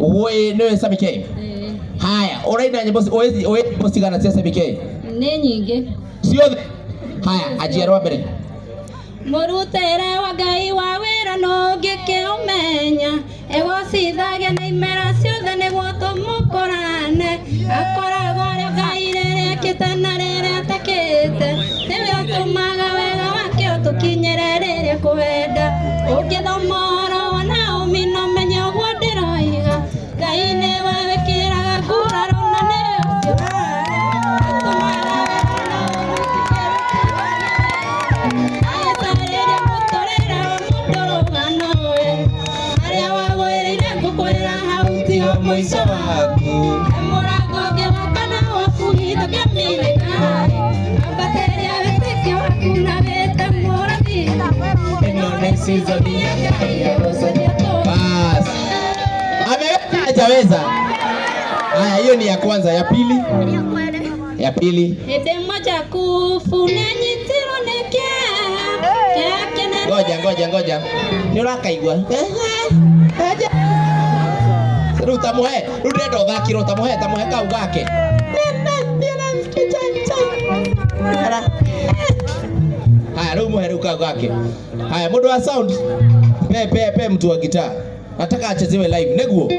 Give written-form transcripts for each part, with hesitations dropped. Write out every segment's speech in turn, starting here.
Oi nĩwe Sammy K. Haya, ũraina nyĩmbo ũĩ nyĩmbo cigana cia Sammy K? Nĩ nyingĩ. Ciothe. Haya, anjia rwa mbere. Mũrutĩre wa Ngai wa wĩra no ũngĩkĩũmenya, egocithagia na imera ciothe nĩguo tũmũkũrane. Akoragwo arĩ Ngai rĩrĩa ekĩte na rĩrĩa atekĩte, nĩwe ũtũmaga wega wake ũtũkinyĩre rĩrĩa kwenda. Ũngĩthoma ũhoro wa Naomi no ũmenye ũguo ndĩroiga, Ngai nĩwe wĩkĩraga nguraro na nĩwe ũciũraga. Atũmaga wega na agĩtarĩria mũtũrĩre wa mũndũ rũgano we, harĩa wagwĩrĩire ngũkwĩra hau tiho mũico waku. He mũrango ũngĩ wakana waku hithũkia mĩthenya, ambatĩria wĩtĩkio waku na wĩte mũrathi. Ĩno nĩ season ya Ngai ya gũcenjia Bas. Ameweza hajaweza? Haya, hiyo ni ya kwanza. Ya pili? Ya pili. Hĩndĩ ĩmwe Jakubu nĩanyitirwo nĩ kĩeha, kĩeha kĩnene. Ngoja, ngoja, ngoja. Nĩ ũrakaigua? Rĩu tamũhe, rĩu ndĩrenda ũthakĩrwo, tamũhe, tamũhe kau gake. Haya, rĩu mũhe rĩu kau gake. Haya, mũndũ wa sound. Pe pe pe mtu wa gitaa. Nataka achezewe live. Neguo.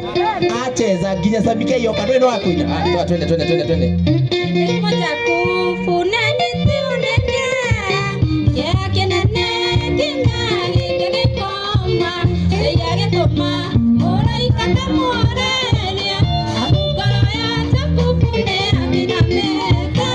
Acheza nginya Sammy K yoka ndwe no akuina. Ah, twende twende twende twende. Hĩndĩ ĩmwe Jakubu nĩanyitirwo nĩ kĩeha, kĩeha kĩnene nginya gĩkĩgĩkoma, ĩrĩa gĩtũma mũraika akamwarĩria, amu ngoro ya Jakubu nĩyaminamĩte.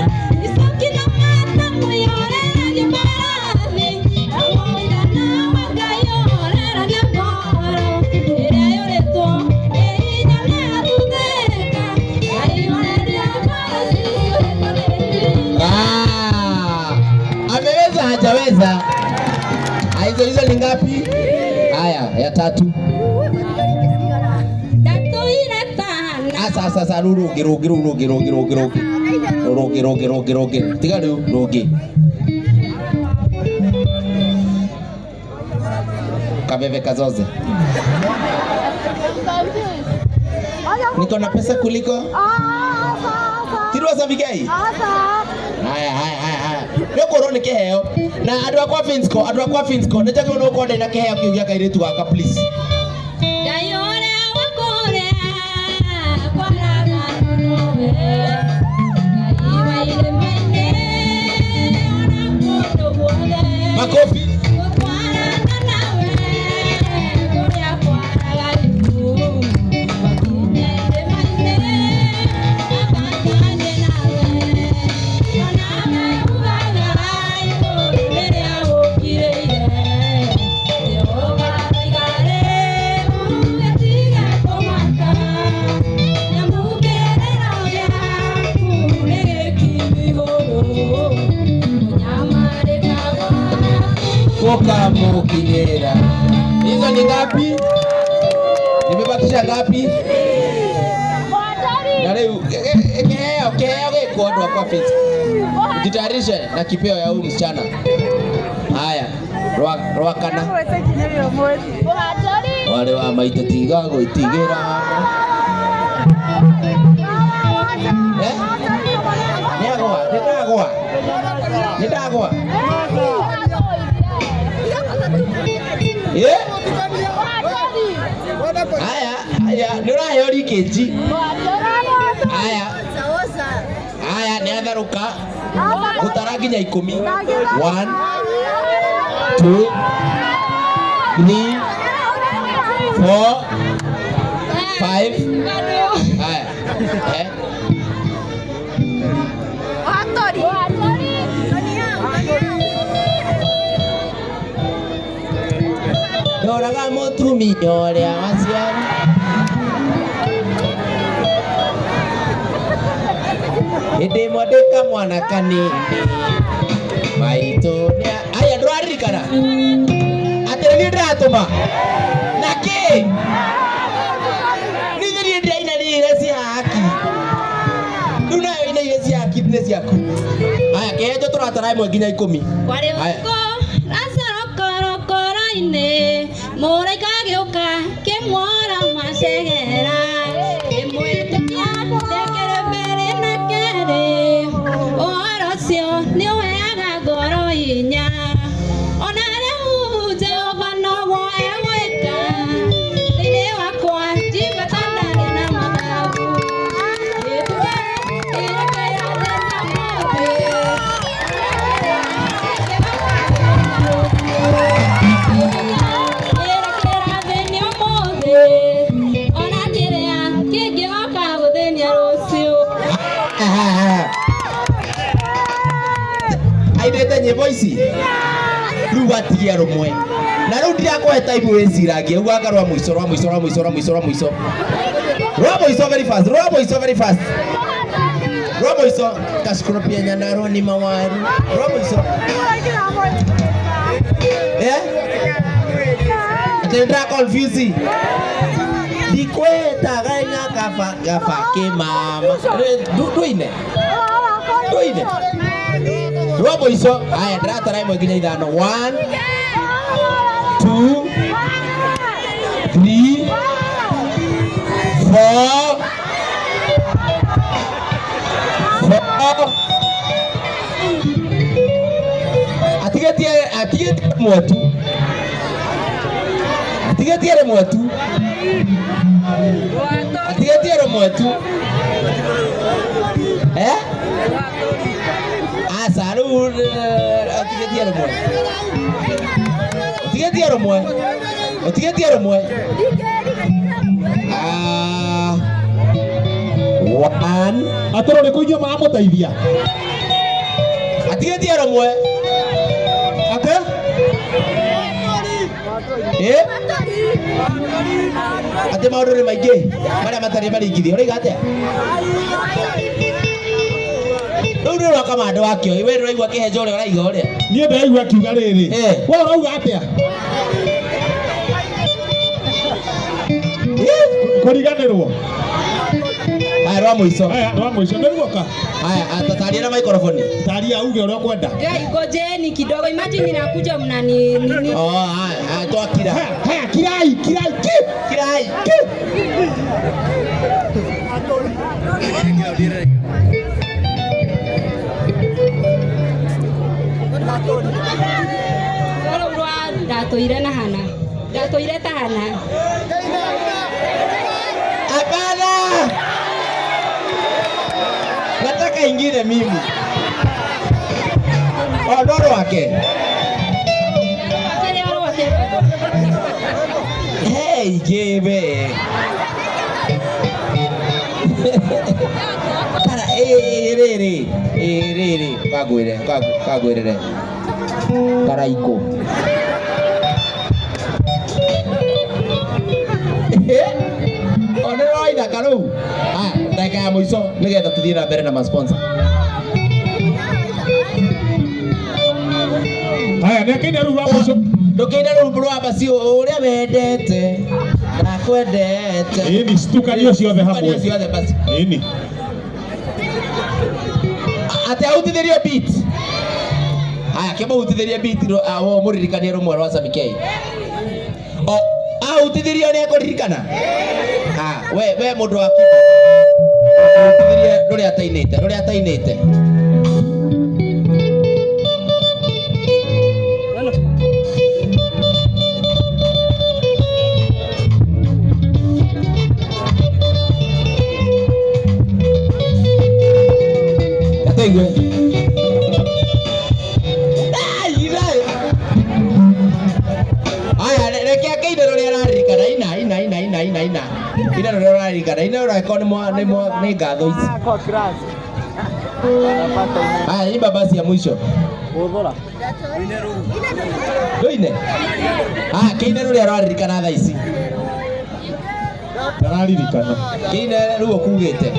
Icoki na matamu yoreragia mbarathi, na mũigana wa Ngai ũhoreragia ngoro, ĩrĩa yũrĩtwo nĩ hinya nĩyathuthĩka, Ngai horeria ngoro ciyũrĩtwo nĩ hinya. Ah, ameweza hajaweza? Ah, hizo hizo ni ngapi? Haya, ya tatu. Ndatũire tana. Asa asa asa rĩu rũngĩ rũngĩ rũu rũngĩ rũngĩ rũngĩ rũngĩ. Rũngĩ rũngĩ rũngĩ rũngĩ. Tiga rĩu rũngĩ. Kabebe kazoze. Niko na pesa kuliko Tirwa Sammy K. Haya haya haya haya. Nĩ ũkũrwo nĩ kĩheo. Na andũ akwa Finsco, andũ akwa Finsco, nĩ njagĩrĩirwo nĩ gũkorwo ndĩna kĩheo kĩu gĩa kairĩtu gaka please. Ngai ũrĩa wa kũrĩa kwaraga nowe, Ngai wa irĩma-inĩ ona kũndũ guothe. Makofi. Gũtwarana nawe kũrĩa kwaraga rĩu, gwakinya irĩma-inĩ ambatanie nawe. Onawe ugaga igũrũ rĩrĩa ũkirĩire, Jehova aroiga rĩu gĩtige kũmaka, nĩamu kĩrĩro gĩaku nĩgĩkinyu igũrũ, mũnyamarĩka waku Ukamukinyĩra. Hizo ni ngapi? Nimebakisha ngapi? Na rĩu kĩheo kĩheo gĩkwo andũ akwa Finsco. Jitayarishe na kipeo ya huyu msichana. Haya, rwa kana. Wale wa maitũ tiga gwĩtigĩra. Eh? Nĩagwa, nĩndagwa. Nĩndagwa. Eh? Haya, haya, nĩ ũraheo rikĩnji. Haya. Haya, nĩ atharũka. Gũtara nginya 10. 1 2 3 4 5. Haya. Eh? Ndoraga mũtumia ũrĩa waciara. Hĩndĩ ĩmwe ndĩ kamwana kanini maitũ aya ndũraririkana atĩ nĩ niĩ ndĩratũma na kĩ niĩ niĩ ndĩraina iria cia haki rĩu nayo ina iria cia haki nĩ ciaku. Haya, kĩhenjo tũratara 1 nginya 10. Kwarĩ Haya. ũtukũ Lazaro korokoro-inĩ, mũraika agĩũka kĩmuora macegera. Rĩu atigia rũmwe. Na rĩu ndirakũhe time wĩciragie. Rĩu anga rwa mũico rwa mũico rwa mũico rwa mũico rwa mũico. Rwa mũico very fast. Rwa mũico very fast. Rwa mũico kascropia Nyandarua ni mawaru. Rwa mũico. Eh? Atĩ nĩndĩra confuse. Ndikwĩtaga nyakaba gaba kĩmama. Ndũine. Ndũine. Rwa mũico. Haya ndĩratara ĩmwe nginya ithano. 1 2 3 4 4 atigetie atigetie rĩmwe tu atigetie rĩmwe tu atigetie rĩmwe tu eh aca rĩu atigetie rĩmwe atigetie rĩmwe atigetie rĩmwe. Ah, one. Atoro nĩ kũinyuo maramũteithia. Atigetie rĩmwe. Ate? Eh? Atĩ maũndũ nĩ maingĩ marĩa matarĩ maringithie ũraiga atĩa? Rĩu nĩ rwa kamande wakĩo we ndũraigua kĩhenjo ũrĩa ũraiga ũrĩa. Niĩ ndĩraigua akiuga rĩrĩ. Eh. We ũrauga atĩa? Kũriganĩrwo. Haya rwa mũico. Haya rwa mũico nĩ ruoka. Haya atataria na microphone. Taria uge ũrĩa ũkwenda. Guy, ngojeni kidogo. Imagine ninakuja mnani nini. Oh, haya haya twakira. Haya haya kirai kirai ki. Kirai. Ki. Rũrũ rwa ndatũire na hana. Ndatũire ta hana. Hapana. Nataka ingine mimi. Oh, no rwake. Rwake rwake. Hey, gebe. Kara rĩrĩ rĩrĩ kangwĩre kangwĩrĩre karaikũ. O nĩ rwaithaka rũu. Haya, ndagĩka ya mũico nĩgetha tũthiĩ na mbere na ma-sponsor. Haya nĩ akĩine rũu rwa mũico. Ndũkĩine rũu rwa basi ũrĩa wendete ndakwendete. Ĩni citukanio ciothe hamwe. Citukanio ciothe basi. Ĩni. Atĩ ahutithĩrio beat. Haya kĩmũhutithĩrie beat mũririkanie rũmwe rwa Sami K. O ahutithĩrio nĩ ekũririkana. Ah, we mũndũ wa keyboard. Mũhutithĩrie rũrĩa atainĩte, rũrĩa atainĩte. Gataigue. Ai, ai. Aya, reke akĩine rũrĩa araririkana. Ina, ina, ina, ina, ina, ina. Ina rũrĩa ũraririkana. Ina rũrĩa nĩ mwa nĩ mwa nĩ ngatho ici. Haya, imba basi ya mwisho. Ndũine. Haya, kĩine rũrĩa ũraririkana thaa ici. Ndararirikana. Kĩine rĩu ũkugĩte.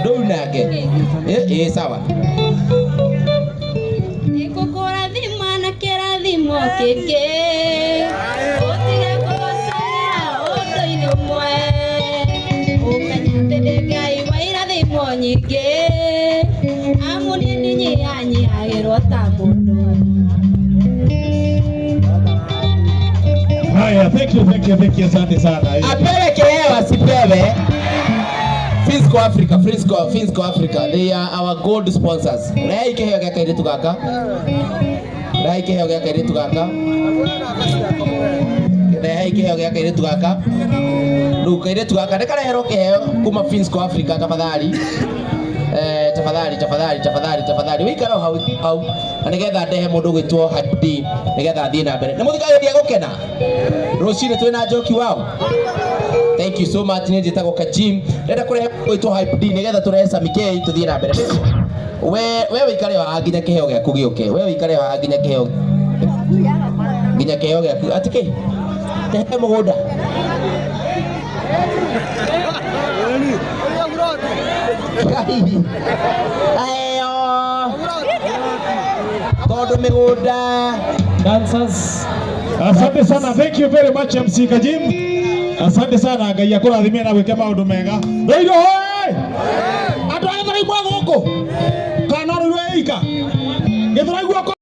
Ndũu nake. Ĩ, sawa. Nĩngũkũrathima na kĩrathimo kĩngĩ. Ũtige kũgocagĩra ũndũ-inĩ ũmwe. Ũmenye atĩ ndĩ Ngai wa irathimo nyingĩ. Amu niĩ ndinyihanyihagĩrwo ta mũndũ. Haya, thank you, thank you, thank you, asante sana. Apewe kiheo asipewe. Finsco Africa, Finsco, Finsco Africa, they are our gold sponsors. Rehei kiheo gĩa kairĩtu gaka. Rehei kiheo gĩa kairĩtu gaka. Rehei kiheo gĩa kairĩtu gaka. Rĩu kairĩtu gaka nĩ kareherwo kiheo kuma Finsco Africa tafadhali. Tafadhali, tafadhali, tafadhali, tafadhali. Wĩikare o hau hau na nĩgetha ndehe mũndũ ũgwĩtwo Hype D nĩgetha athiĩ na mbere. Nĩ mũthikagĩrĩria gũkena? Rũcinĩ twĩna Njoki wao. Thank you so much. Niĩ njĩtagwo Kajim. Ndĩrenda kũrehe gwĩtwo Hype D nĩgetha tũrehe Sami K tũthiĩ na mbere. We wĩikare haha nginya kĩheo gĩaku gĩũke. We wĩikare haha nginya kĩheo, nginya kĩheo gĩaku atĩ kĩ tehe mũgũnda. Ngai. Aheo tondũ mĩgũnda. Dancers. Asante sana, thank you very much, MC Kajim. Asante sana, Ngai akũrathime na gwĩke maũndũ mega. Rũirũ hoĩ! Andũ a Gĩthũrai mwa gũkũ? Kana no rũirũ ĩika? Gĩthũrai guoko.